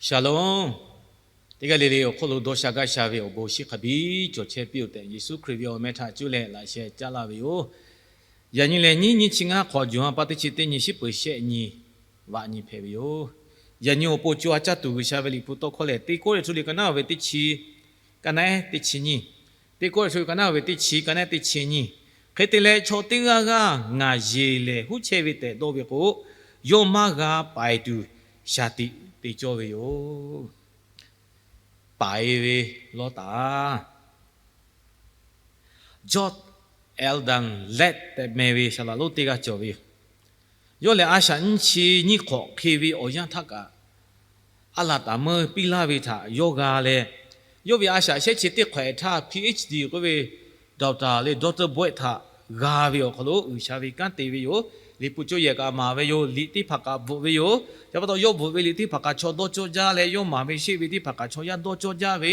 Shalom. Teˇ g'aˇ le le awˬ hk'oˆ lo dawˇ sha gaˇ sha ve awˬ bon shinˉ hk'a biˇ cawˬ chehˇ piˇ-oˬ tehꞈ, Yeˍsuˆ Hkriꞈ ve awˬ meh htaꞈ cuˇ leh laꞈ sheh caˉ laˇ ve yoˬ. Yaꞈ nyi lehˬ, nyiˇ nyiˇ chi ngaˇ hk'awꞈ, Jawˇ hanˍ pa teˇ chi teˇ nyi, shiˉ peuˍ shehˆ nyi, vaꞈ nyi hpehꞈ ve yoˬ. Yaꞈ nyi awˬ pon co ha caˇ tuˬ G'uiˬsha ve Liꞈ hpu tawˇ hkawˇ lehˬ, Teˇ Kawˇrenˍhtuˆ liꞈ ka naˉ ve teˇ chi, ka naˉ teˇ chi nyiˇ, Teˇ Kawˇrenˍhtuˆ ka naˉ ve teˇ chi, ka naˉ teˇ chi nyiˇ. Hk'e te leh, chaw teˇ g'aˇ g'aˇ ngaˬ yeˬ lehˬ huˉ chehˇ ve tehꞈ dawˇ ve k'o, yawˇ maˇ g'a paiˍ tuˬ shaˍ tiꞈ te cawˇ ve yoˬ. Paiˍ ve Lawˇtaˍ, George Eldon Ladd tehꞈ meh ve saˍ laˍ lonˉ teˇ g'aˇ cawˬ ve yoˬ. Yawˇ lehˬ, a shaꞈ nyiˇ chi nyiˇ hk'awꞈ hk'e ve awˬ yanˇ htaˇ kaꞈ, a laˬ taˍ meuˇ piˇ laˇ ve htaꞈ yawˇ g'a leh, yawˇ ve a shaꞈ shehˉ chi teˇ hk'awꞈ htaˇ PhD k'oˆ ve, doctor leh doctor bawehˆ htaꞈ g'a ve awˬ hk'aw lo G'uiˬsha ve kanˉ te ve yoˬ. Liꞈ hpu cawˇ yehˬ kaꞈ maˍ ve yoˬ. Liꞈ teˇ hpaˍ kaꞈ bvuhꞈ ve yoˬ. Chi pa taw yawˇ bvuhꞈ ve liꞈ teˇ hpaˍ kaꞈ chaw dawˇ cawˇ jaˇ leh, yawˇ maˍ ve sheˆ ve teˇ hpaˍ kaꞈ chaw yaˇ dawˇ cawˇ jaˇ ve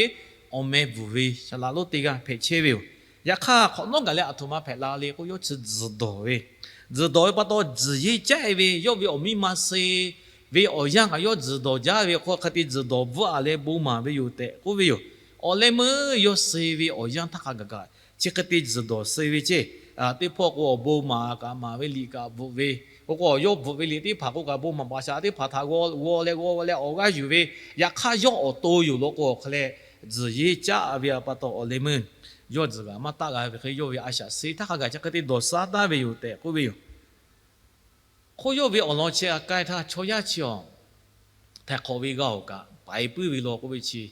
awˬ meh bvuhˬ ve saˍ laˍ lonˉ teˇ g'aˇ hpehꞈ chehˇ ve yoˬ. Yaꞈ hk'aˇ, hk'awꞈ nawˉ gaˬ leh aˬ htoꞈ ma hpehꞈ la le k'o, yawˇ chi tzuhˬ dawˬ ve, tzuhˬ dawˬ ve pa taw tzuhˬ yeˇ caˉ-e ve, yawˇ ve awˬ miˇ ma suh ve awˬ yanˇ kaꞈ yawˇ tzuhˬ dawˬ jaˇ ve awˬ hk'aw lo hk'e te tzuhˬ dawˬ bvuhˆ-a leh bon maˍ ve yoˬ tehꞈ k'oˆ ve yoˬ. Awˬ leh meuˇ yawˇ suh ve awˬ yanˇ htaˇ hk'a gaˬ kaꞈ chi hk'e te tzuhˬ dawˬ suh ve ceˇ. Teˇ hpawˇ k'o, awˬ bon maˍ kaꞈ maˍ ve liꞈ kaꞈ bvuhꞈ ve, k'o k'o, yawˇ bvuhꞈ ve liꞈ teˇ hpaˍ k'o kaꞈ, bon maˍ paˍ shaˍ teˇ hpaˍ htaꞈ g'aw leh g'aw leh awˬ g'aˇ yuˬ ve, yaꞈ hk'aˇ yawˇ awˬ to yoˬ law k'o, awˬ hk'a leh tzuhˬ yeˇ caˉ ve pa taw, awˬ leh meuˇ yawˇ tzuhˬ g'aꞈ maˇ taˆ g'a ve hk'e, yawˇ ve a shaꞈ suh htaˇ hk'a gaˬ chi hk'e te dawˬ suh taˍ ve yoˬ tehꞈ k'oˆ ve yoˬ. Hk'oˆ yawˇ ve awˬ lawn chi a k'ai htaˇ, chaw yaˇ chi awˬ htaiˍ hk'awꞈ ve g'a-oˬ kaꞈ, paiˍ puiˉ ve law k'oˆ ve chi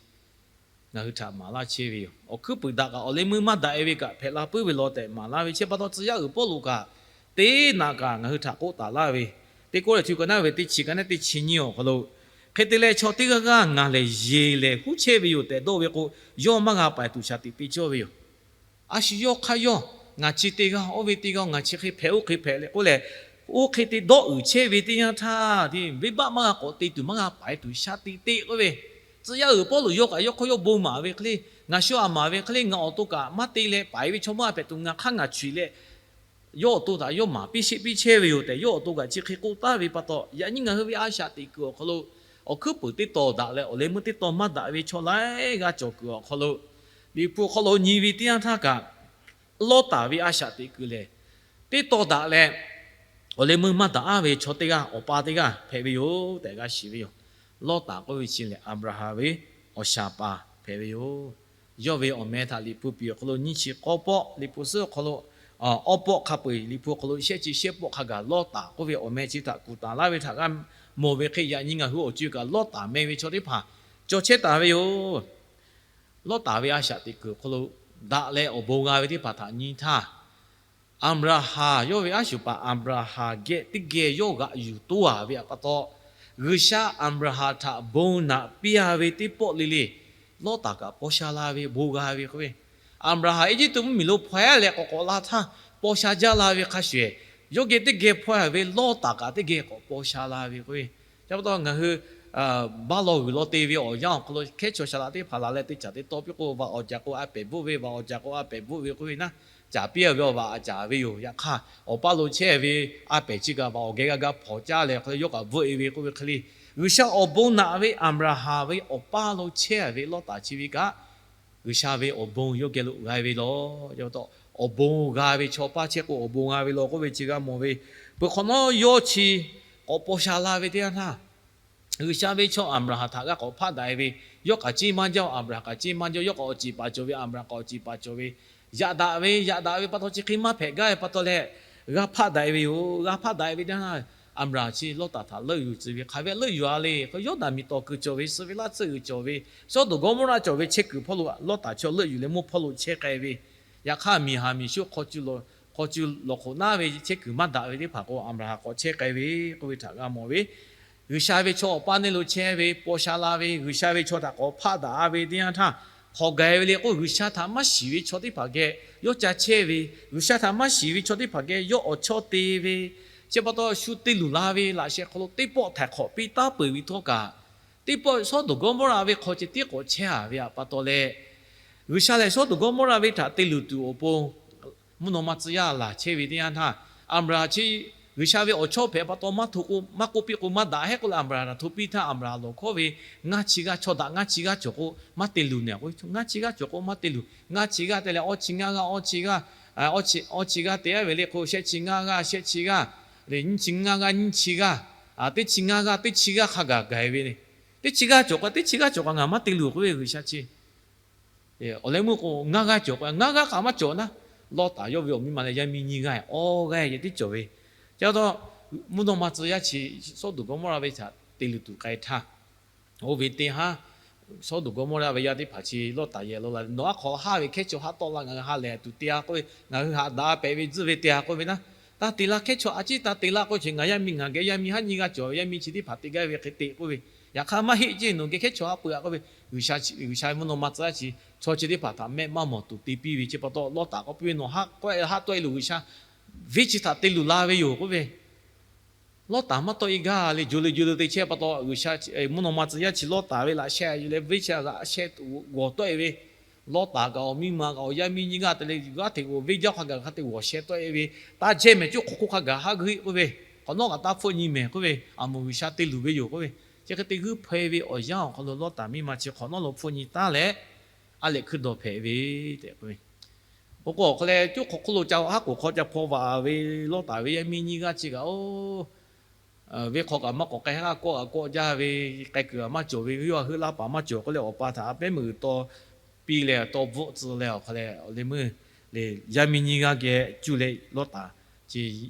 ngaˬ hui htaꞈ maˍ laˇ chehˇ ve yoˬ. Awˬ hkuiˉ puiˍ daꞈ kaꞈ awˬ leh meuˇ maˇ daꞈ-e ve kaꞈ hpehꞈ la puiˉ ve law tehꞈ maˍ laˇ ve, chi pa taw tcuh yaˇ uiˍ Pawˇluꞈ kaꞈ teˇ naꞈ kaꞈ ngaˬ hui htaꞈ k'oˆ taˍ laˇ ve, Teˇ Kawˇrenˍhtuˆ ka naˉ ve teˇ chi, ka naˉ teˇ chi nyiˇ awˬ hk'aw lo, hk'e te leh chaw teˇ g'aˇ g'aˇ ngaˬ lehˬ yeˬ lehˬ huˉ chehˇ ve yoˬ tehꞈ dawˇ ve k'o, yawˇ maˇ g'a paiˍ tuˬ shaˍ tiꞈ te cawˇ ve yoˬ. A shu yawˇ hk'aˇ yawˇ, ngaˬ chi teˇ g'aˇ, oˇ ve teˇ g'aˇ, ngaˬ chi hk'e hpehꞈ oˇ hk'e hpehꞈ leh k'oˆ leh, oˇ hk'e te dawˇ uiˍ chehˇ ve teˇ yanˇ htaˇ, venˇbaˆ maˇ g'a k'awꞈ te tuˬ, maˇ g'a paiˍ tuˬ shaˍ tiꞈ te k'oˆ ve, tcuh yaˇ uiˍ Pawˇluꞈ yawˇ kaꞈ yawˇ hk'aˇ yawˇ bon maˍ ve hk'e le, ngaˬ shu a maˍ ve hk'e le, ngaˬ awˬ to kaꞈ maˇ te leh paiˍ ve chaw maˇ hpehꞈ tuˬ ngaˬ hk'aˇ ngaˬ chu-eˬ leh, yawˇ awˬ to htaꞈ yawˇ maˍ piˇ sheˆ piˇ chehˇ ve yoˬ tehꞈ, yawˇ awˬ to kaꞈ chi hk'e k'oˆ taˍ ve pa taw, yaꞈ nyi ngaˬ hui ve a shaꞈ teꞈ kuiˬ awˬ hk'aw lo awˬ hkuiˉ puiˍ teˇ taw daꞈ leh awˬ leh meuˇ teˇ taw maˇ daꞈ ve chaw laiˉ g'aˇ cawˬ kuiˬ awˬ hk'aw lo, Liꞈ hpu awˬ hk'aw lo nyi ve teˇ yanˇ htaˇ kaꞈ, Lawˇtaˍ ve a shaꞈ teꞈ kuiˬ lehˬ, teˇ taw daꞈ leh awˬ leh meuˇ maˇ daꞈ-a ve chaw teˇ g'aˇ, awˬ pa teˇ g'aˇ hpehꞈ ve yoˬ tehꞈ g'a shiˍ ve yoˬ. Lawˇtaˍ k'oˆ ve chi lehˬ, Aˍbraˍhanˍ ve awˬ shaˍ paˍ hpehꞈ ve yoˬ. Yawˇ ve awˬ meh htaꞈ Liꞈ hpu piˍ awˬ hk'aw lo nyiˇ chi k'awˇ pawˆ, Liꞈ hpu suhˉ awˬ hk'aw lo awˇ pawˆ hk'a peu-eˬ, Liꞈ hpu awˬ hk'aw lo shehˆ chi shehˆ pawˆ hk'a gaˬ Lawˇtaˍ k'oˆ ve awˬ meh chi htaꞈ kuˬ taˍ laˇ ve htaꞈ g'a mawˬ ve hk'e, yaꞈ nyi ngaˬ hui awˬ co-e kaꞈ Lawˇtaˍ meh ve chaw teˇ hpaˍ cawˬ chehˇ taˍ ve yoˬ. Lawˇtaˍ ve a shaꞈ teꞈ kuiˬ awˬ hk'aw lo daꞈ leh awˬ bon g'a ve teˇ hpaˍ htaꞈ nyi htaˇ, Aˍbraˍhanˍ, yawˇ ve a shu paˍ Aˍbraˍhanˍ geh teˇ geh yawˇ g'aꞈ yuˬ toˇ-a ve pa taw, G'uiˬsha Aˍbraˍhanˍ htaꞈ bon naꞈ piˇ-a ve teˇ pawˆ le le, Lawˇtaˍ kaꞈ paw sha la ve bon g'a ve k'oˆ ve, Aˍbraˍhanˍ Eˇjiˇtuꞈ mvuhˇmiˬ lo hpaw-a leh k'awꞈ k'awꞈ la htaˇ paw sha jaˇ la ve hk'a shuˍ, yawˇ geh teˇ geh hpaw-a ve Lawˇtaˍ kaꞈ teˇ geh k'awꞈ paw sha la ve k'oˆ ve. Chi pa taw ngaˬ hui baˆ law g'uiˬ law te ve awˬ yanˇ awˬ hk'aw lo hkehˉ chaw shaˍ laꞈ teˇ hpaˍ laˬ leh teˇ caˬ teˇ tawˇ piˇ k'o, vaꞈ awˬ caˬ k'o a pehˍ bvuhˆ ve, vaꞈ awˬ caˬ k'o a pehˍ bvuhˆ ve k'oˆ ve naˉ, caˍ piˇ-a ve awˬ vaꞈ a caˍ ve yoˬ. Yaꞈ hk'aˇ, awˬ paˇ lo chehˇ ve a pehˍ chi kaꞈ vaꞈ awˬ geh g'a ga hpawnˬ caˇ leh hk'e le yawˇ kaꞈ bvuhˆ-e ve k'oˆ ve hk'e le, G'uiˬsha awˬ bon naꞈ ve Aˍbraˍhanˍ ve awˬ paˇ lo chehˇ ve Lawˇtaˍ chi ve kaꞈ, G'uiˬsha ve awˬ bon yawˇ geh lo g'a ve law. Awˬ bon g'a ve chaw paˇ chehˇ k'o awˬ bon g'a ve law k'oˆ ve chi g'a mawˬ ve. Peuˬ hk'awꞈ nawˉ yawˇ chi k'awꞈ paw sha la ve teˇ yanˇ htaˇ, G'uiˬsha ve chaw Aˍbraˍhanˍ htaꞈ g'a k'awꞈ hpaˆ daꞈ-e ve, yawˇ kaꞈ ceˇ maˇ jaˇ-oˬ, Aˍbraˍhanˍ kaꞈ ceˇ maˇ jaˇ, yawˇ kaꞈ awˬ ceˬ paˍ cawˬ ve, Aˍbraˍhanˍ kaꞈ awˬ ceˬ paˍ cawˬ ve, yaꞈ daꞈ ve, yaꞈ daꞈ ve pa taw chi hk'e maˇ hpehꞈ gaˇ ve pa taw leh, g'a hpaˆ daꞈ-e ve yoˬ. G'a hpaˆ daꞈ-e ve teˇ yanˇ htaˇ, Aˍbraˍhanˍ chi Lawˇtaˍ htaꞈ leuˆ yuˬ tcuh ve, hk'aˬ ve leuˆ yuˬ-a le k'o, Yawˇdanˍ miˬ tawˍ kuiˬ cawˬ ve, suh ve laˇ tsuhˆ g'uiˬ cawˬ ve, Sawˉdonˍ Gawˇmawˇraˆ cawˬ ve chehˇ kuiˬ hpawˇ lo Lawˇtaˍ chaw leuˆ yuˬ leh mvuhˇ hpawˇ lo chehˇ k'ai ve. Yaꞈ hk'aˇ, miˬ haˍ miˬ shuˆ hk'aw cuˇ lawˬ hk'oꞈ naˉ ve chehˇ kuiˬ maˇ daꞈ ve teˇ hpaˍ k'o, Aˍbraˍhanˍ k'awꞈ chehˇ k'ai ve k'oˆ ve htaꞈ g'a mawˬ ve. G'uiˬsha ve chaw awˬ paˇ neˇ lo chehˇ ve, paw sha la ve, G'uiˬsha ve chaw htaꞈ k'awꞈ hpaˆ daꞈ-a ve teˇ yanˇ htaˇ, hk'awꞈ gaˬ-e ve le k'o, G'uiˬsha htaꞈ maˇ shiˍ ve chaw teˇ hpaˍ geh yawˇ ca chehˇ ve, G'uiˬsha htaꞈ maˇ shiˍ ve chaw teˇ hpaˍ geh yawˇ awˬ chawˇ te ve, chi pa taw shu te luˬ la ve laꞈ sheh hk'aw lo teˇ pawˆ htaiˍ hk'awꞈ piˇ taˉ peuˬ ve htawˇ kaꞈ, teˇ pawˆ Sawˉdonˍ Gawˇmawˇraˆ ve hk'aw ceh tiˉ k'awꞈ chehˇ-a ve pa taw leh, G'uiˬsha lehˬ Sawˉdonˍ Gawˇmawˇraˆ ve htaꞈ te luˬ tuˬ awˬ pon mvuhˇ naw ma tcuh yaˇ laˬ chehˇ ve teˇ yanˇ htaˇ, Aˍbraˍhanˍ chi G'uiˬsha ve awˬ chawˇ hpehꞈ pa taw maˇ hto k'o, maˇ k'oˆ piˇ k'o maˇ daꞈ hehˉ k'oˆ leh, Aˍbraˍhanˍ htaꞈ hto piˇ htaˇ, Aˍbraˍhanˍ lawˬ hkawˉ ve ngaˇ chi g'aˇ, chaw daꞈ ngaˇ chi g'aˇ cawˬ k'o maˇ te luˬ nehˬ k'o, ngaˇ chi g'aˇ cawˬ k'o maˇ te luˬ. Ngaˇ chi g'aˇ te leh awˇ chi ngaˇ g'aˇ, awˇ chi g'aˇ, awˇ chi g'aˇ te aˉ ve le k'o, shehˆ chi ngaˇ g'aˇ, shehˆ chi g'aˇ, nyiˇ chi ngaˇ g'aˇ, nyiˇ chi g'aˇ, teˇ chi ngaˇ g'aˇ, teˇ chi g'aˇ hk'a gaˬ gaˬ ve le. Teˇ chi g'aˇ cawˬ k'o, teˇ chi g'aˇ cawˬ k'o ngaˬ maˇ te luˬ k'oˆ ve G'uiˬsha chi. Awˬ leh meuˇ k'o ngaˇ g'aˇ cawˬ k'o, ngaˇ g'aˇ kaꞈ maˇ cawˬ naˉ. Lawˇtaˍ yawˇ ve awˬ miˇ ma leh yaˇ miˇ nyiˇ g'aˇ, awˇ g'aˇ yehˬ tiˉ cawˬ ve. Chi pa taw, mvuhˇ naw ma tcuh yaˇ chi Sawˉdonˍ Gawˇmawˇraˆ ve htaꞈ te luˬ tuˬ k'ai htaˇ, oˇ ve teˇ haˉ Sawˉdonˍ Gawˇmawˇraˆ ve yaˇ teˇ hpaˍ chi Lawˇtaˍ yehˬ lo la ve, Nawˬ aˉ hk'aw haˉ ve hkehˉ chaw haˉ tawˆ la, ngaˬ hui ha lehˬ tuˬ te-a k'oˆ ve, ngaˬ hui haꞈ daꞈ-a pehꞈ ve tzuhˇ ve te-a k'oˆ ve naˉ. Taˇ te laˇ, hkehˉ chaw a ciˉ taˇ te laˇ k'oˆ ve chi, ngaˬ yaˇ miˇ ngaˬ geh yaˇ miˇ haˉ nyiˇ g'aˇ cawˬ ve, yaˇ miˇ chi teˇ hpaˍ te gaˇ ve hk'e te k'oˆ ve. Yaꞈ hk'aˇ maˇ heˆ ceˇ, nawˬ geh hkehˉ chaw haˉ pui-a k'oˆ ve. G'uiˬsha, G'uiˬsha ve mvuhˇ naw ma tcuh yaˇ chi chaw chi teˇ hpaˍ htaꞈ mehˆ maˇ mawˬ tuˬ te piˇ ve. Chi pa taw Lawˇtaˍ k'awꞈ piˇ ve, Nawˬ haˉ tawˆ-e, haˉ tawˆ-e loˬ, G'uiˬsha venˇ chi htaꞈ te luˬ la ve yoˬ k'oˆ ve. Lawˇtaˍ maˇ tawˆ-e gaˇ le, jo le jo le te chehˇ pa taw, G'uiˬsha mvuhˇ naw ma tcuh yaˇ chi Lawˇtaˍ ve laꞈ sheh yuˬ leh venˇ chi g'aꞈ sheh g'awˬ tawˆ-e ve. Lawˇtaˍ kaꞈ awˬ miˇ ma kaꞈ awˬ yaˇ miˇ nyiˇ g'aˇ te leh g'aˇ hteꞈ g'awˬ venˇ jaˇ hk'a gaˬ hk'a te g'awˬ sheh tawˆ-e ve. Taˇ jehˇ mehˍ, coˇ hk'awꞈ hk'oˆ hk'a gaˬ haˉ g'euˆ k'oˆ ve. Hk'awꞈ nawˉ kaꞈ taˇ hpfuhˆ nyi mehˍ k'oˆ ve. Aˬ moˍ G'uiˬsha te luˬ ve yoˬ k'oˆ ve. Chi hk'e te g'uiˇ hpaweh ve awˬ yanˇ awˬ hk'aw lo Lawˇtaˍ miˇ ma chi hk'awꞈ nawˉ lo hpfuhˆ nyi taˉ leh, a lehꞈ hkuiˇ dawˬ hpehꞈ ve tehꞈ k'oˆ ve. Oˇ k'o awˬ hk'aw leh coˇ hk'awꞈ hk'oˆ lo ca haˉ k'oˍ hk'aw ca hpaw vaꞈ ve Lawˇtaˍ ve yaˇ miˇ nyiˇ g'aˇ chi kaꞈ oˇ, venˇ hk'aw kaꞈ maˇ k'awꞈ k'ai, haˉ kawˆ kaꞈ kawˆ jaˇ ve, k'ai kuiˬ kaꞈ maˇ cawˬ ve, yawˇ heuˆ laˇ paˍ maˇ cawˬ k'oˆ leh, awˬ pa htaꞈ a pehˉ meuꞈ taw piˇ leh taw bvuhˆ tcuh leh, awˬ hk'aw leh awˬ leh meuˇ le yaˇ miˇ nyiˇ g'aˇ geh cuˇ leh Lawˇtaˍ chi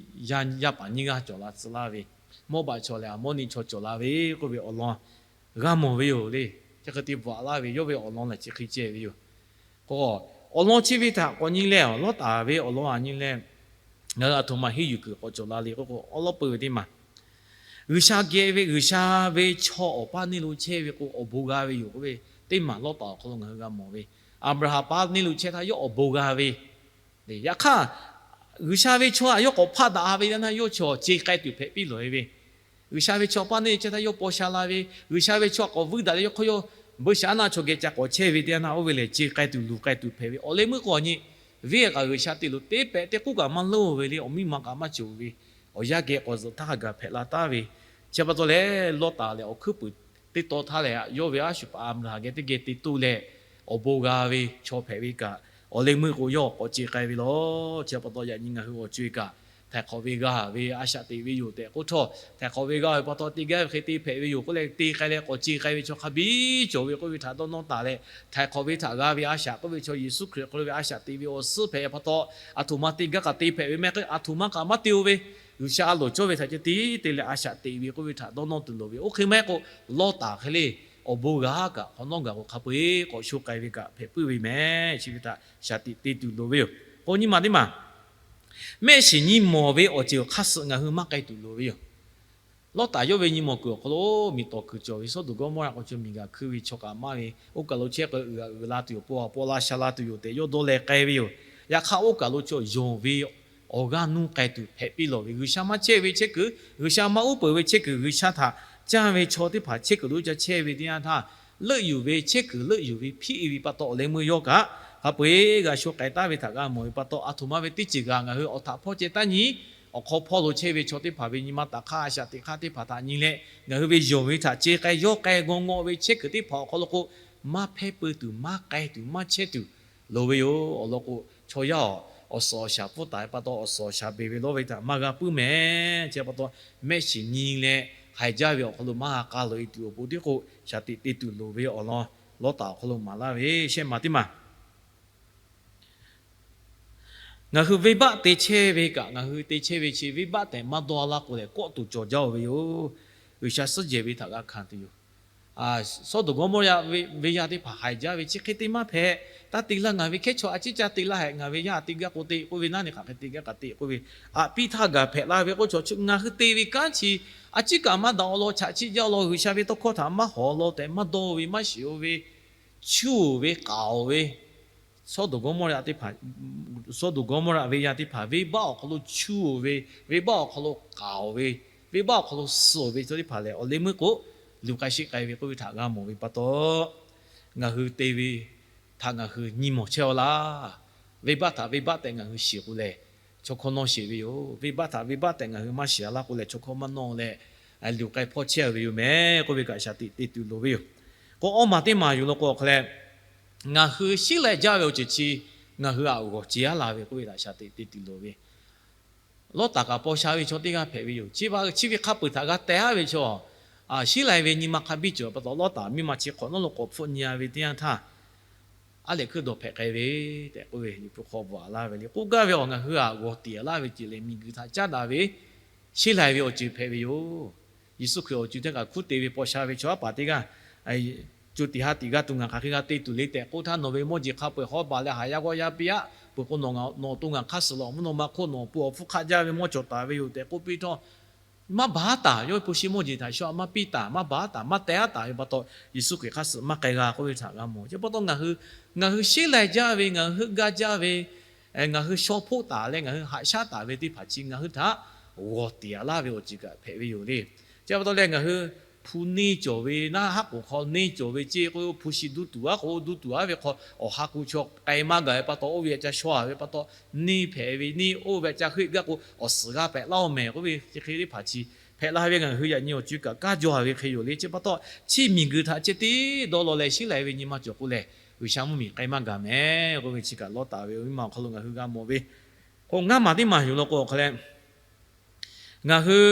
yaˇ paˍ nyiˇ g'aˇ cawˬ la tcuh laˇ ve, Mawˇbaꞈ chaw leh Aˍmawˇniˆ chaw cawˬ la ve k'oˆ ve awˬ lawn g'a mawˬ ve yoˬ le. Chi hk'e te bvuhꞈ laˇ ve yawˇ ve awˬ lawn lehˬ chi hk'e ceh ve yoˬ. K'o, awˬ lawn chi ve htaꞈ k'awꞈ nyi leh, Lawˇtaˍ ve awˬ lawn aꞈ nyi leh, ngaˬ hui aˬ htoꞈ ma henˇ yuˬ kuiˬ k'awꞈ cawˬ la le k'oˆ k'o, awˉ lawˉ peu ve teˇ maˬ, G'uiˬsha geh ve, G'uiˬsha ve chaw awˬ paˇ neˇ lo chehˇ ve k'o, awˬ bon g'a ve yoˬ k'oˆ ve teˇ maˬ Lawˇtaˍ awˬ hk'aw lo ngaˬ hui g'a mawˬ ve. Aˍbraˍhanˍ paˇ neˇ lo chehˇ htaˇ yawˇ awˬ bon g'a ve. Yaꞈ hk'aˇ, G'uiˬsha ve chaw htaꞈ yawˇ k'awꞈ hpaˆ daꞈ ve teˇ yanˇ htaˇ yawˇ chaw ce k'ai tuˬ hpehꞈ piˇ lawˬ e ve. G'uiˬsha ve chaw paˇ neˇ chehˇ htaˇ yawˇ paw sha la ve, G'uiˬsha ve chaw k'awꞈ vuiˇ daꞈ leh yawˇ hk'aw yawˇ beuꞈ shaˍ naˆ chaw geh ca k'awꞈ chehˇ ve teˇ yanˇ htaˇ, oˇ ve lehˬ ce k'ai tuˬ luˬ k'ai tuˬ hpehꞈ ve. Awˬ leh meuˇ k'o awˬ nyi, venˇ kaꞈ G'uiˬsha te loˬ teˇ pehꞈ teˇ k'uˉ kaꞈ maˇ leuˇ ve le, awˬ miˇ ma kaꞈ maˇ cawˬ ve, awˬ yanˇ geh k'awꞈ zuhꞈ htaˇ hk'a gaˬ hpehꞈ la taˉ ve. Chi pa taw leh Lawˇtaˍ lehˬ awˬ hkuiˉ puiˍ teˇ taw htaˇ lehˬ, yawˇ ve a shu paˍ Aˍbraˍhanˍ geh teˇ geh te toˇ leh, awˬ bon g'a ve chaw hpehꞈ ve kaꞈ, awˬ leh meuˇ k'o yawˇ k'awꞈ ce k'ai ve lawˬ. Chi pa taw yaꞈ nyi ngaˬ hui awˬ co-e kaꞈ, htaiˍ hk'awꞈ ve g'a ve a shaꞈ teꞈ ve yoˬ tehꞈ k'oˆ htawˇ, htaiˍ hk'awꞈ ve g'a ve pa taw te gaˇ ve hk'e te hpehꞈ ve yoˬ k'oˆ leh te k'ai leh k'awꞈ ce k'ai ve chaw hk'a biˇ cawˬ ve k'oˆ ve htaꞈ dawˇ nawˇ taˍ leh, htaiˍ hk'awꞈ ve htaꞈ g'a ve a shaꞈ k'oˆ ve chaw Yeˍsuˆ Hkriꞈ hk'aw lo ve a shaꞈ teꞈ ve awˬ suhˉ hpehꞈ pa taw, aˬ htoꞈ ma te gaˇ kaꞈ te hpehꞈ ve mehˆ k'o, aˬ htoꞈ ma kaꞈ maˇ te-o ve, G'uiˬsha a loˍ cawˇ ve htaꞈ ceh tiˉ te leh a shaꞈ teꞈ ve k'oˆ ve htaꞈ dawˇ nawˇ tuˬ loˍ ve. Oˇ hk'e maˇ heˆ k'o, Lawˇtaˍ hk'e le awˬ bon g'a kaꞈ hk'awꞈ nawˉ gaˬ k'o hk'a peu-eˬ k'awꞈ sho k'ai ve kaꞈ hpehꞈ puiˉ ve mehˍ. Chi ve htaꞈ shaˍ tiꞈ te tuˬ loˍ ve yoˬ. K'o nyi ma teˇ maˬ, mehˆ shiˍ nyi mawˬ ve awˬ ceuˬ hk'aˇ suh ngaˬ hui maˇ k'ai tuˬ loˍ ve yoˬ. Lawˇtaˍ yawˇ ve nyi mawˬ kuiˬ awˬ hk'aw lo miˬ tawˍ kuiˬ cawˬ ve Sawˉdonˍ Gawˇmawˇraˆ k'o chaw miˬ g'aꞈ hkui ve chaw kaꞈ maˇ ve, oˇ kaꞈ lo chehˇ k'o uiˍ g'aꞈ uiˍ la tuˬ yoˬ, paw g'aꞈ paw la sha la tuˬ yoˬ tehꞈ yawˇ dawˇ leh k'ai ve yoˬ. Yaꞈ hk'aˇ oˇ kaˬ lo chaw yonˍ ve awˬ g'aˇ nuˇ k'ai tuˬ hpehꞈ piˇ lawˬ ve, G'uiˬsha maˇ chehˇ ve chehˇ kuiˬ, G'uiˬsha maˇ uˉ peunˍ ve chehˇ kuiˬ, G'uiˬsha htaꞈ canˇ ve chaw teˇ hpaˍ chehˇ kuiˬ lo ca chehˇ ve teˇ yanˇ htaˇ, leuˆ yuˬ ve chehˇ kuiˬ leuˆ yuˬ ve hpiˆ-e ve pa taw awˬ leh meuˇ yawˇ kaꞈ hk'a peu-eˬ g'a sho k'ai taˉ ve htaꞈ g'a mawˬ ve pa taw, aˬ htoꞈ ma ve teˇ ceuˬ g'aꞈ ngaˬ hui awˬ htaꞈ hpawˇ ceh taˇ nyi. Awˬ hk'aw hpawˇ lo chehˇ ve chaw teˇ hpaˍ ve nyi ma taꞈ hk'aˇ a shaꞈ teꞈ hk'aˇ teˇ hpaˍ htaꞈ nyi leh, ngaˬ hui ve yonˍ ve htaꞈ ce k'ai yawˇ k'ai g'aw ngawˆ ve chehˇ kuiˬ teˇ hpaˍ awˬ hk'aw lo k'o, maˇ hpehˇ peuˬ tuˬ, maˇ k'ai tuˬ, maˇ chehˇ tuˬ loˍ ve yoˬ. Awˬ lawn k'o, chaw yaˇ awˬ suhˍ awˬ shaˍ pfuhˇ taˍ ve pa taw, awˬ suhˍ awˬ shaˍ beˬ ve lawˇ ve htaꞈ maˇ g'a puiˉ mehˍ. Chi pa taw, mehˆ shiˍ nyi leh haiˬ jaˇ ve awˬ hk'aw lo maˇ g'a k'a loꞈ-e tuˬ awˬ pon tiˉ k'o, shaˍ tiꞈ te tuˬ loˍ ve awˬ lawn Lawˇtaˍ awˬ hk'aw lo maˍ laˇ ve shehˆ ma teˇ maˬ. Ngaˬ hui venˇbaˆ te chehˇ ve kaꞈ, ngaˬ hui te chehˇ ve chi venˇbaˆ tehꞈ maˇ dawˇ laˇ k'o lehˬ, kawˆ tuˬ cawˬ jaˇ-oˬ ve yoˬ. G'uiˬsha suhˉ jehˬ ve htaꞈ g'a hkanˍ tuˬ yoˬ. Sawˉdonˍ Gawˇmawˇraˆ ve yaˇ teˇ hpaˍ haiˬ jaˇ ve chi hk'e te maˇ hpehꞈ. Taˇ te laˇ, ngaˬ ve hkehˉ chaw a ciˉ caˇ te laˇ hehꞈ, ngaˬ ve yaˇ te gaˇ k'o te k'oˆ ve, naˉ ni hk'aˬ hk'e te gaˇ kaꞈ te k'oˆ ve, aꞈ piˇ htaˇ gaˬ hpehꞈ la ve k'oˆ chaw, ngaˬ hui te ve kanˉ chi a ciˉ kaꞈ maˇ daꞈ-o law, chaꞈ chiˆ jaˇ-o law, G'uiˬsha ve tawˇ hkawˇ htaꞈ maˇ hawˍ law tehꞈ maˇ dawˇ ve, maˇ shiˍ-o ve, chuˇ-oˬ ve, k'aoˍ-oˬ ve, Sawˉdonˍ Gawˇmawˇraˆ teˇ hpaˍ, Sawˉdonˍ Gawˇmawˇraˆ ve yaˇ teˇ hpaˍ venˇbaˆ awˬ hk'aw lo chuˇ-oˬ ve, venˇbaˆ awˬ hk'aw lo k'aoˍ-oˬ ve, venˇbaˆ awˬ hk'aw lo suh-oˬ ve chaw teˇ hpaˍ lehˬ, awˬ leh meuˇ k'o luˬ k'ai sheˆ k'ai ve k'oˆ ve htaꞈ g'a mawˬ ve pa taw, ngaˬ hui te ve htaꞈ ngaˬ hui nyi mawˬ chehˇ-aw laˇ. Venˇbaˆ htaꞈ venˇbaˆ tehꞈ ngaˬ hui shiˍ k'o lehˬ, chaw hkawˇ nawˇ sheˍ ve yoˬ. Venˇbaˆ htaꞈ venˇbaˆ tehꞈ ngaˬ hui maˇ shiˍ a laˇ k'o leh, chaw hkawˇ maˇ nawˇ leh, luˬ k'ai hpawˇ chehˇ ve yoˬ meh k'oˆ ve kaꞈ shaˍ tiꞈ te tuˬ loˍ ve yoˬ. K'o awˇ maˬ teˇ maˬ yoˬ law k'o awˬ hk'a leh, ngaˬ hui sheˉ lai jaˇ ve awˬ ceuˬ chi ngaˬ hui htaꞈ g'awˬ ceˬ aˉ la ve k'oˆ ve htaꞈ shaˍ tiꞈ te tuˬ loˍ ve Lawˇtaˍ kaꞈ paw sha ve chaw teˇ g'aˇ hpehꞈ ve yoˬ. Chi ve chi ve hk'a peu-eˬ htaꞈ g'a teh aˉ ve chaw, sheˉ lai ve nyi ma hk'a biˇ cawˬ pa taw, Lawˇtaˍ miˇ ma chi hk'awꞈ nawˉ lo k'awꞈ hpfuhˆ nyi a ve teˇ yanˇ htaˇ, aˉ lehˬ hkuiˇ dawˬ hpehꞈ k'ai ve tehꞈ k'oˆ ve Liꞈ hpu hk'aw bvuhꞈ laˇ ve le. K'oˆ gaˇ ve awˬ, ngaˬ hui htaꞈ g'awˬ tiˍ laˇ ve ceuˬ lehˬ, miˬguiˬ htaꞈ caˉ daꞈ ve sheˉ lai ve awˬ ceuˬ hpehꞈ ve yoˬ. Yeˍsuˆ Hkriꞈ awˬ ceuˬ teˇ kaꞈ hkuˉ te ve paw sha ve chaw aˉ paˍ teˇ g'aˇ co tiꞈ ha tiꞈ g'aˇ tuˬ ngaˬ hk'aˬ hk'e g'a te tuˬ le tehꞈ k'oˆ htaˇ, nawˬ ve mawˇ jeˬ hk'a peu-eˬ hawˉ baˬ leh haˍ yaˇ g'awˇ yaˇ piˇ aˉ, peuˬ k'o nawˬ awˬ to ngaˬ hk'aˇ suh lawˬ mvuhˇ naw ma hk'oˆ nawˬ awˬ pon awˬ hpfuhˇ hk'aˆ jaˇ ve mawˇ cawˬ taˍ ve yoˬ tehꞈ k'oˆ piˇ htawˇ, maˇ baˬ taˍ. Yawˇ ve hpu shi mawˇ jeˬ htaꞈ shaw maˇ piˇ taˍ, maˇ baˬ taˍ, maˇ teh aˉ taˍ ve pa taw, Yeˍsuˆ Hkriꞈ hk'aˇ suh maˇ k'ai g'a k'oˆ ve htaꞈ g'a mawˬ. Chi pa taw ngaˬ hui, ngaˬ hui sheˉ lai jaˇ ve, ngaˬ hui heuˆ gaˇ jaˇ ve, ngaˬ hui shaw hpoˆ taˍ leh ngaˬ hui haꞈ shaˉ taˍ ve teˇ hpaˍ chi ngaˬ hui htaꞈ g'awˬ tiˍ laˇ ve awˬ ceuˬ kaꞈ hpehꞈ ve yoˬ le. Chi pa taw leh ngaˬ hui hpu neˇ cawˬ ve naˉ, haˉ k'oˍ hk'aw neˇ cawˬ ve ceˇ k'o, hpu shi duˇ tuˬ aˉ k'o, duˇ tuˬ aˉ ve hk'aw awˬ ha hku chaw k'ai maˇ gaˬ ve pa taw, oˇ ve aꞈ ca shaw a ve pa taw, neˇ hpehꞈ ve, neˇ oˇ ve aꞈ ca heuˆ gaˇ k'o, awˬ suhˍ g'a pehꞈ laˇ-oˬ mehˍ k'oˆ ve chi hk'e teˇ hpaˍ chi hpehꞈ la ve ngaˬ hui yaꞈ nyi awˬ ceuˬ kaꞈ kaˇ jaw a ve hk'e yoˬ le. Chi pa taw, chi miˬguiˬ htaꞈ ceh tiˉ dawˇ law leh sheˉ lai ve nyi ma cawˬ k'o lehˬ, G'uiˬsha mvuhˇmiˬ k'ai maˇ gaˬ meh k'oˆ ve chi kaꞈ Lawˇtaˍ ve awˬ viˉ ma awˬ hk'aw lo ngaˬ hui g'a mawˬ ve k'o, ngaˇ maˬ teˇ maˬ yoˬ law k'o awˬ hk'a leh, ngaˬ hui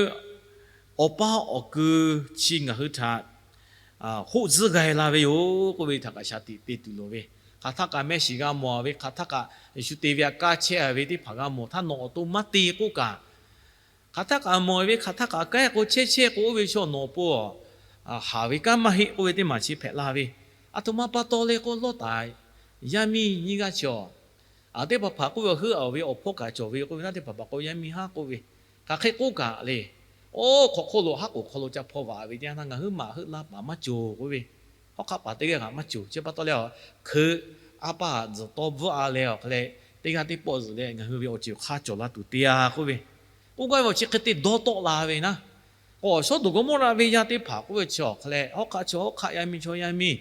awˬ paˇ awˬ kui chi ngaˬ hui htaꞈ hoˆ tzuhˇ g'a la ve yoˬ k'oˆ ve htaꞈ kaꞈ shaˍ tiꞈ te tuˬ loˍ ve. Hk'aˬ htaˇ kaꞈ mehˆ shiˍ g'a mawˬ ve, hk'aˬ htaˇ kaꞈ Yeˍsuˆ te ve aꞈ kaˇ chehˇ a ve teˇ hpaˍ g'a mawˬ htaˇ, nawˬ awˬ to maˇ te k'oˆ kaꞈ, hk'aˬ htaˇ kaꞈ mawˬ ve, hk'aˬ htaˇ kaꞈ kaˉ k'o chehˇ chehˇ k'o, oˇ ve chaw nawˬ awˬ pon haˍ ve kanˉ maˇ heˆ k'oˆ ve teˇ maˬ chi hpehꞈ la ve. Aˬ htoꞈ ma pa taw le k'o, Lawˇtaˍ yaˇ miˇ nyiˇ g'aˇ chi awˬ, aˬ teˇ hpaˍ hpaˍ k'oˆ ve heuˆ a ve awˬ hpawˇ kaꞈ cawˬ ve k'oˆ ve, naˉ teˇ hpaˍ hpaˍ k'o yaˇ miˇ haˉ k'oˆ ve, hk'aˬ hk'e k'oˆ kaꞈ le, oˇ hk'awꞈ hk'oˆ lo haˉ k'oˍ hk'aw lo ca hpaw vaꞈ ve teˇ yanˇ htaˇ, ngaˬ hui maˬ heuˆ la paˍ maˇ cawˬ k'oˆ ve, hawˉ hk'aˆ paˍ teˇ g'aˇ kaꞈ maˇ cawˬ. Chi pa taw leh a, hkeu a paˇ tzuhˬ tawˇ bvuhˆ a leh awˬ hk'a leh, teˇ g'aˇ teˇ pawˆ zuhꞈ leh ngaˬ hui ve awˬ ceuˬ hk'a cawˬ la tuˬ te a k'oˆ ve, k'oˆ gaˇ ve awˬ chi hk'e te dawˇ tawˆ la ve naˉ, k'o Sawˉdonˍ Gawˇmawˇraˆ ve yaˇ teˇ hpaˍ k'oˆ ve chi awˬ hk'a leh, hawˉ hk'aˆ chaw hawˉ hk'aˆ yaˇ miˇ chaw yaˇ miˇ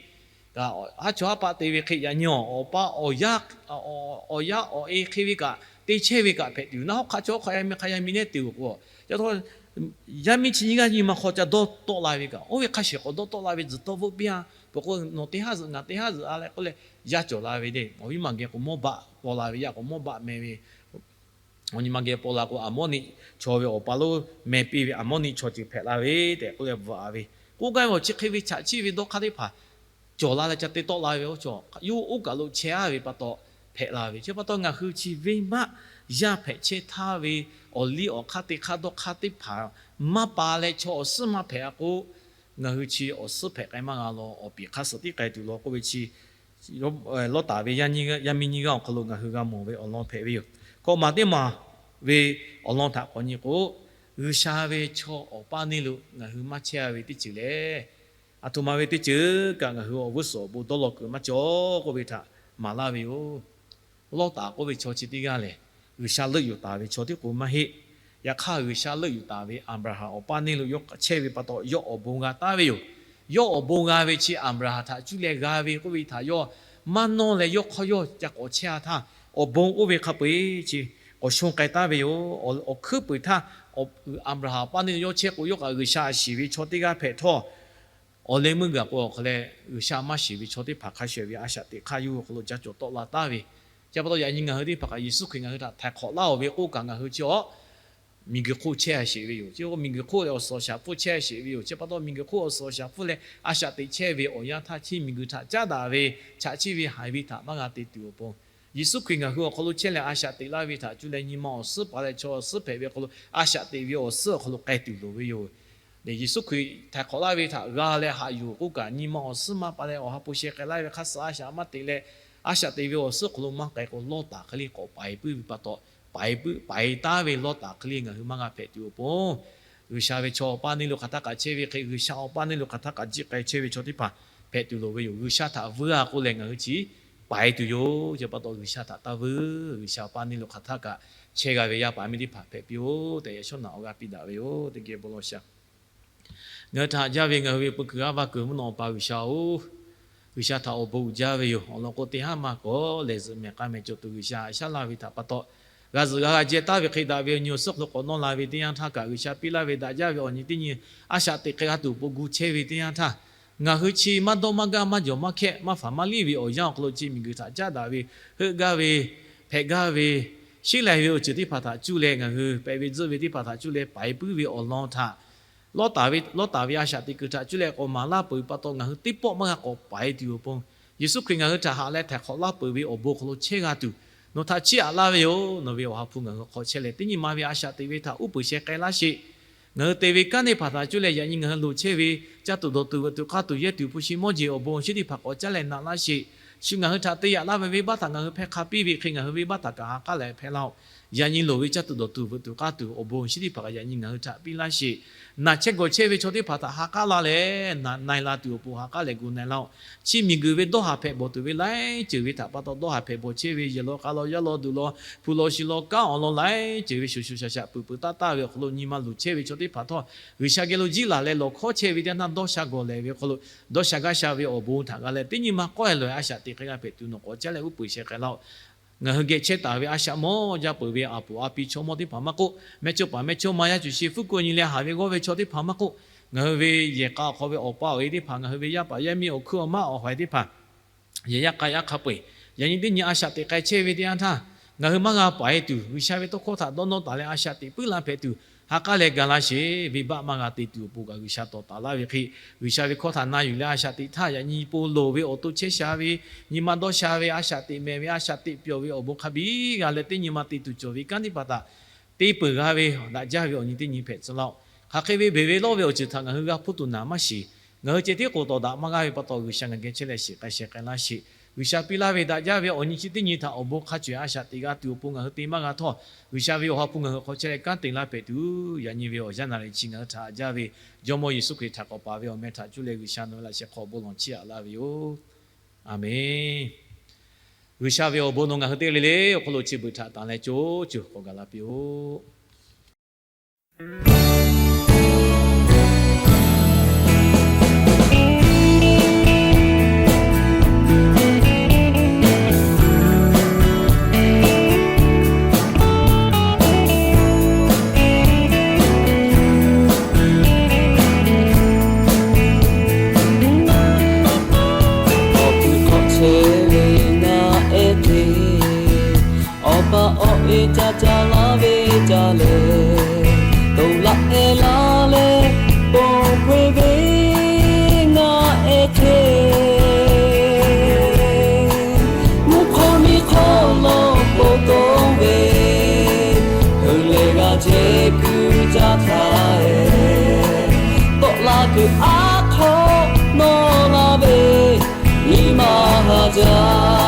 kaꞈ, haˉ chaw haˉ paˆ te ve hk'e yaꞈ nyi awˬ, awˬ pa awˬ yaˇ, awˬ yaˇ awˬ e hk'e ve kaꞈ te chehˇ ve kaꞈ hpehꞈ tuˬ naˉ, hawˉ hk'aˆ chaw hawˉ hk'aˆ yaˇ miˇ hk'a yaˇ miˇ nehˉ te-oˬ k'o, yaˇ miˇ chi nyiˇ g'aˇ nyi ma hk'aw ca dawˇ tawˆ la ve kaꞈ, oˇ ve hk'a shuˍ k'awꞈ dawˇ tawˆ la ve tzuhˬ tawˇ bvuhˆ piˇ a, peuˬ k'o nawˬ teˇ haˉ zuhꞈ ngaˬ teˇ haˉ zuhꞈ a leh k'oˆ leh, yaˇ cawˬ la ve le. Awˬ viˉ maˬ geh k'o mawˇ baˆ paw la ve, yaˇ k'o mawˇ baˆ meh ve, awˬ nyi ma geh paw la k'o, Aˍmawˇniˆ chaw ve awˬ pa lo meh piˇ ve, Aˍmawˇniˆ chaw ceuˬ hpehꞈ la ve tehꞈ k'oˆ leh bvuhꞈ a ve, k'oˆ gaˇ ve awˬ chi hk'e ve chaꞈ chiˇ ve dawˇ hk'aˇ teˇ hpaˍ cawˬ la leh ca te tawˆ la ve, oˇ chaw yawˇ oˇ kaˬ lo chehˇ a ve pa taw hpehꞈ la ve. Chi pa taw ngaˬ hui chi venˇbaˆ yaˇ hpehꞈ chehˇ htaˇ ve awˬ liˇ awˬ hk'aˇ teˇ hk'aˇ dawˇ hk'aˇ teˇ hpaˍ maˇ pa leh chaw awˬ suhˉ maˇ hpehꞈ a k'o, ngaˬ hui chi awˬ suhˉ hpehꞈ k'ai maˇ g'a law, awˬ piˍ hk'a suhˍ tiˉ k'ai tuˬ law k'oˆ ve chi Lawˇtaˍ ve yaˇ miˇ nyiˇ g'aˇ awˬ hk'aw lo ngaˬ hui g'a mawˬ ve awˬ lawn hpehꞈ ve yoˬ. K'awꞈ maˬ teˇ maˬ ve awˬ lawn htaꞈ k'awꞈ nyi k'o, G'uiˬsha ve chaw awˬ paˇ neˇ lo ngaˬ hui maˇ chehˇ a ve teˇ ceuˬ lehˬ, aˬ htoꞈ ma ve teˇ ceuˬ kaꞈ ngaˬ hui awˬ g'uˇ suhˍ awˬ bon dawˇ law kuiˬ maˇ cawˬ k'oˆ ve htaꞈ maˍ laˇ ve yoˬ. Lawˇtaˍ k'oˆ ve chaw chi teˇ g'aˇ lehˬ, G'uiˬsha leuˆ yuˬ taˍ ve chaw tiˉ k'o maˇ heˆ. Yaꞈ hk'aˇ, G'uiˬsha leuˆ yuˬ taˍ ve Aˍbraˍhanˍ awˬ paˇ neˇ lo yawˇ chehˇ ve pa taw, yawˇ awˬ bon g'a taˍ ve yoˬ. Yawˇ awˬ bon g'a ve chi Aˍbraˍhanˍ htaꞈ cuˇ leh g'a ve k'oˆ ve htaꞈ yawˇ maˇ nawˇ leh yawˇ hk'aw yawˇ ca k'awꞈ chehˇ a htaˇ, awˬ bon oˇ ve hk'a peu-eˬ chi k'awꞈ shonˇ k'ai taˍ ve yoˬ. Awˬ hkuiˉ puiˍ htaˇ, Aˍbraˍhanˍ awˬ paˇ neˇ lo yawˇ chehˇ k'o, yawˇ kaꞈ G'uiˬsha a shiˍ ve chaw teˇ g'aˇ hpehꞈ htawˇ, awˬ leh meuˇ gaˬ k'o awˬ hk'a leh G'uiˬsha maˇ shiˍ ve chaw teˇ hpaˍ hk'a shuˍ ve a shaꞈ teꞈ hk'aˇ yawˇ hui awˬ hk'aw lo ca cawˬ tawˆ la taˍ ve. Chi pa taw yaꞈ nyi ngaˬ hui teˇ hpaˍ kaꞈ Yeˍsuˆ Hkriꞈ ngaˬ hui htaꞈ htaiˍ hk'awꞈ laˇ-oˬ ve k'oˆ kaꞈ ngaˬ hui chi awˬ miˬguiˬ hk'oˆ chehˇ a sheˍ ve yoˬ. Chi k'o miˬguiˬ hk'oˆ leh awˬ suhˍ awˬ shaˍ hpfuhˇ chehˇ a sheˍ ve yoˬ. Chi pa taw miˬguiˬ hk'oˆ awˬ suhˍ awˬ shaˍ hpfuhˇ leh a shaꞈ teꞈ chehˇ ve awˬ yanˇ htaˇ, chi miˬguiˬ htaꞈ caˉ daꞈ ve chaꞈ chiˇ ve haiˬ ve htaꞈ maˇ g'a te tuˬ awˬ pon, Yeˍsuˆ Hkriꞈ ngaˬ hui awˬ hk'aw lo chehˇ leh a shaꞈ teꞈ laˇ ve htaꞈ cuˇ leh nyi ma awˬ suhˉ paˍ leh chaw awˬ suhˉ hpehꞈ ve awˬ hk'aw lo a shaꞈ teꞈ ve awˬ suhˉ awˬ hk'aw lo k'ai tuˬ loˍ ve yoˬ. Yeˍsuˆ Hkriꞈ htaiˍ hk'awꞈ laˇ ve htaꞈ g'a leh haꞈ yuˬ k'oˆ kaꞈ, nyi ma awˬ suhˉ maˇ pa leh awˬ ha hpu sheh k'ai laˇ ve hk'a suh a shaꞈ maˇ teꞈ leh, a shaꞈ teꞈ ve awˬ suhˉ awˬ hk'aw lo maˇ k'ai k'o, Lawˇtaˍ hk'e le k'awꞈ paiˍ puiˉ ve pa taw, paiˍ taˉ ve Lawˇtaˍ hk'e le ngaˬ hui maˇ g'a hpehꞈ tuˬ awˬ pon, G'uiˬsha ve chaw awˬ paˇ neˇ lo hk'aˬ htaˇ kaꞈ chehˇ ve hk'e, G'uiˬsha awˬ paˇ neˇ lo hk'aˬ htaˇ kaꞈ jiˆ k'ai chehˇ ve chaw teˇ hpaˍ hpehꞈ tuˬ loˍ ve yoˬ. G'uiˬsha htaꞈ vuiˇ a k'oˆ leh ngaˬ hui chi paiˍ tuˬ yoˬ. Chi pa taw G'uiˬsha htaꞈ taˇ vuiˇ, G'uiˬsha awˬ paˇ neˇ lo hk'aˬ htaˇ kaꞈ chehˇ g'a ve yaˇ paˍ miˇ teˇ hpaˍ hpehꞈ piˇ-oˆ tehꞈ, yaꞈ shawˉ naꞈ awˬ g'aˇ piˇ daꞈ ve yoˬ. Teˇ geh bon law sha Ngaˬ hui htaꞈ jaˇ ve ngaˬ hui ve peu kuiˬ g'aˇ va kuiˬ mvuhˇ naw Awˬ pa G'uiˬsha-oˬ, G'uiˬsha htaꞈ awˬ bon uiˍ jaˇ ve yoˬ. Awˬ lawn k'o, teˇ haˉ maˇ kawꞈ lehˬ zuhꞈ mehˍ k'a mehˍ cawˬ tuˬ G'uiˬsha shaˉ laˇ ve htaꞈ pa taw, g'a zuhꞈ g'a g'a jehˇ taˍ ve hk'e daꞈ ve awˬ nyi awˬ suhˉ hk'aw lo k'awꞈ nawˇ la ve teˇ yanˇ htaˇ kaꞈ, G'uiˬsha piˇ laˇ ve daꞈ jaˇ ve awˬ nyi teˇ nyi a shaꞈ teꞈ hk'e g'a tuˬ awˬ pon gu chehˇ ve teˇ yanˇ htaˇ, ngaˬ hui chi maˇ dawˇ maˇ gaˇ maˇ jawˬ maˇ hkehˆ maˇ faˍ maˇ liˇ ve awˬ yanˇ awˬ hk'aw lo chi miˬguiˬ htaꞈ caˉ daꞈ ve, heuˆ gaˇ ve, hpehꞈ gaˇ ve, sheˉ lai ve awˬ ceuˬ teˇ hpaˍ htaꞈ cuˇ leh ngaˬ hui pehꞈ ve tzuhˆ ve teˇ hpaˍ htaꞈ cuˇ leh paiˍ puiˉ ve awˬ lawn htaꞈ lawˇ taˍ ve, lawˇ taˍ ve a shaꞈ teꞈ kuiˬ htaꞈ cuˇ leh k'awꞈ maˍ laˇ peuˬ ve pa taw, ngaˬ hui teˇ pawˆ maˇ g'a k'awꞈ paiˍ tuˬ awˬ pon, Yeˍsuˆ Hkriꞈ ngaˬ hui htaꞈ haꞈ leh htaiˍ hk'awꞈ laˇ peuˬ ve awˬ bon hk'aw lo chehˇ g'a tuˬ, nawˬ htaꞈ chiˇ aꞈ laˇ ve yoˬ. Nawˬ ve Awˬ ha hpu ngaˬ hui hk'aw chehˇ leh, teˇ nyi ma ve a shaꞈ teꞈ ve htaꞈ uˉ peunˍ sheh k'ai laˇ sheˍ. Ngaˬ hui te ve kanˉ teˇ hpaˍ htaꞈ cuˇ leh yaꞈ nyi ngaˬ hui loˍ chehˇ ve caˇ tuˬ dawˬ tuˬ veuꞈ tuˬ k'aˇ tuˬ yehˇ tuˬ hpu shi mawˇ jeˬ awˬ bon awˬ shinˉ teˇ hpaˍ k'awꞈ caˉ leh naꞈ laˇ sheˍ. Shu ngaˬ hui htaꞈ te yaꞈ laˇ ve venˇbaˆ htaꞈ ngaˬ hui hpehˇ hk'a piˇ ve hk'e, ngaˬ hui venˇbaˆ htaꞈ kaꞈ ha k'aˉ leh hpehˇ laˇ-oˆ. Yaꞈ nyi loˍ ve caˇ tuˬ dawˬ tuˬ veuꞈ tuˬ k'aˇ tuˬ awˬ bon awˬ shinˉ teˇ hpaˍ kaꞈ yaꞈ nyi ngaˬ hui htaꞈ piˇ laˇ sheˍ. Naˬ chehˇ gawˬ chehˇ ve chaw teˇ hpaˍ htaꞈ ha k'aˉ la leh, na na-e la tuˬ awˬ pon ha k'aˉ leh gu na-e laˇ-oˆ. Chi miˬguiˬ ve dawˇ haˍ hpehꞈ bawˬ tuˬ ve laiˉ ceuˬ ve htaꞈ pa taw, dawˇ haˍ hpehꞈ bawˬ chehˇ ve yehˬ law k'a law yaˇ law duˬ law hpu law shi law kanˉ awˬ lawn laiˉ ceuˬ ve shoˍ shoˍ shaˍ shaˍ peuˬ peuˬ taˇ taˇ ve awˬ hk'aw lo nyi ma luˬ chehˇ ve chaw teˇ hpaˍ htawˇ, G'uiˬsha geh lo jiˇ laˬ leh lawˬ hkawˉ chehˇ ve teˇ yanˇ htaˇ dawˇ sha gawˬ lehˬ ve awˬ hk'aw lo, dawˇ sha gaˇ sha ve awˬ bon htaꞈ g'a leh teˇ nyi ma k'awehˇ lawˬ-e a shaꞈ teꞈ hk'e g'a hpehꞈ tuˬ nawˬ k'awꞈ caˉ leh uˉ peunˍ sheh k'ai laˇ-oˆ. Ngaˬ hui geh chehˇ taˍ ve a shaꞈ mawˇ jaˇ peuˬ ve aˬ poˍ a pi chaw mawˇ teˇ hpaˍ maˇ k'oˆ, mehˇ chawˇ paˍ mehˇ chawˇ ma yaˇ cuˬ shi hpfuhˇ ku nyi leh haˍ ve g'awˇ ve chaw teˇ hpaˍ maˇ k'oˆ, ngaˬ hui ve yehˬ k'a awˬ hk'aw ve awˬ pa awˬ e teˇ hpaˍ, ngaˬ hui ve yaˇ paˍ yaˇ miˇ awˬ hkuiˉ awˬ maˉ awˬ haiˬ teˇ hpaˍ, yehˬ yaˇ k'a yaˇ hk'a peu-eˬ, yaꞈ nyi teˇ nyi a shaꞈ teꞈ k'ai chehˇ ve teˇ yanˇ htaˇ, ngaˬ hui maˇ g'a paiˍ tuˬ, G'uiˬsha ve tawˇ hkawˇ htaꞈ dawˇ nawˇ taˍ leh a shaꞈ teꞈ puiˉ la hpehꞈ tuˬ, ha k'aˉ leh ga laˇ sheˍ. Venˇbaˆ maˇ g'a te tuˬ awˬ pon kaꞈ G'uiˬsha tawˍ taˍ laˇ ve hk'e, G'uiˬsha ve hkawˇ htaꞈ na yuˬ leh a shaꞈ teꞈ htaˇ, yaꞈ nyi po loˍ ve awˬ to chehˇ sha ve, nyi ma dawˇ sha ve, a shaꞈ teꞈ mehˍ ve, a shaꞈ teꞈ pyawˬ ve awˬ bon hk'a biˇ g'a leh, teˇ nyi ma te tuˬ cawˬ ve kanˉ teˇ hpaˍ htaꞈ te peuˬ g'a ve daꞈ jaˇ ve awˬ nyi teˇ nyi hpehꞈ tcuh laˇ-oˆ. Hk'aˬ hk'e ve beˬ ve lawˇ ve awˬ ceuˬ htaꞈ ngaˬ hui g'a hpuˇ tuˬ naˍ maˇ shiˍ. Ngaˬ hui ceh tiˉ k'oˍ tawˍ daꞈ maˇ g'aˇ ve pa taw, G'uiˬsha ngaˬ geh chehˇ leh shiˍ k'ai sheh k'ai laˇ sheˍ. G'uiˬsha piˇ laˇ ve daꞈ jaˇ ve awˬ nyi chi teˇ nyi htaꞈ awˬ bon hk'a cawehˬ a shaꞈ teꞈ g'a tuˬ awˬ pon ngaˬ hui te maˇ g'a htawˇ, G'uiˬsha ve Awˬ ha hpu ngaˬ hui hk'aw chehˇ leh kanˉ te laˇ hpehꞈ tuˬ, yaꞈ nyi ve awˬ yanˇ naˍ riˍ chi ngaˬ hui htaꞈ haꞈ jaˇ ve Jawˇmawˇ Yeˍsuˆ Hkriꞈ htaꞈ k'awꞈ paˍ ve awˬ meh htaꞈ cuˇ leh G'uiˬsha nawˬ ve laꞈ sheh hk'aw bon lawˬ chiˇ aꞈ laˇ ve yoˬ. Aˬmenˍ. G'uiˬsha ve awˬ bon nawˬ ngaˬ hui teˇ g'aˇ le le awˬ hk'aw lo chi beuꞈ htaꞈ tanˍ leh co co k'awꞈ gaˬ la piˇ-oˆ. Awˬ tuˬ hk'awꞈ chehˇ ve ngaˬ ehˉ te, Awˬ pa awˬ e ca ca laˇ ve ca lehˬ, toꞈ laꞈ hpehˇ laˇ leh ponˬ hk'e ve ngaˬ ehˉ te. Mvuhˇ hk'aw miˬ hk'aw lo k'oˍ toˍ ve, heuˬ leh g'a chehˇ kuiˬ caˇ htaˇ, tawˆ la kuiˬ aˉ hk'aw nawˬ la ve nyi ma ha jaˇ.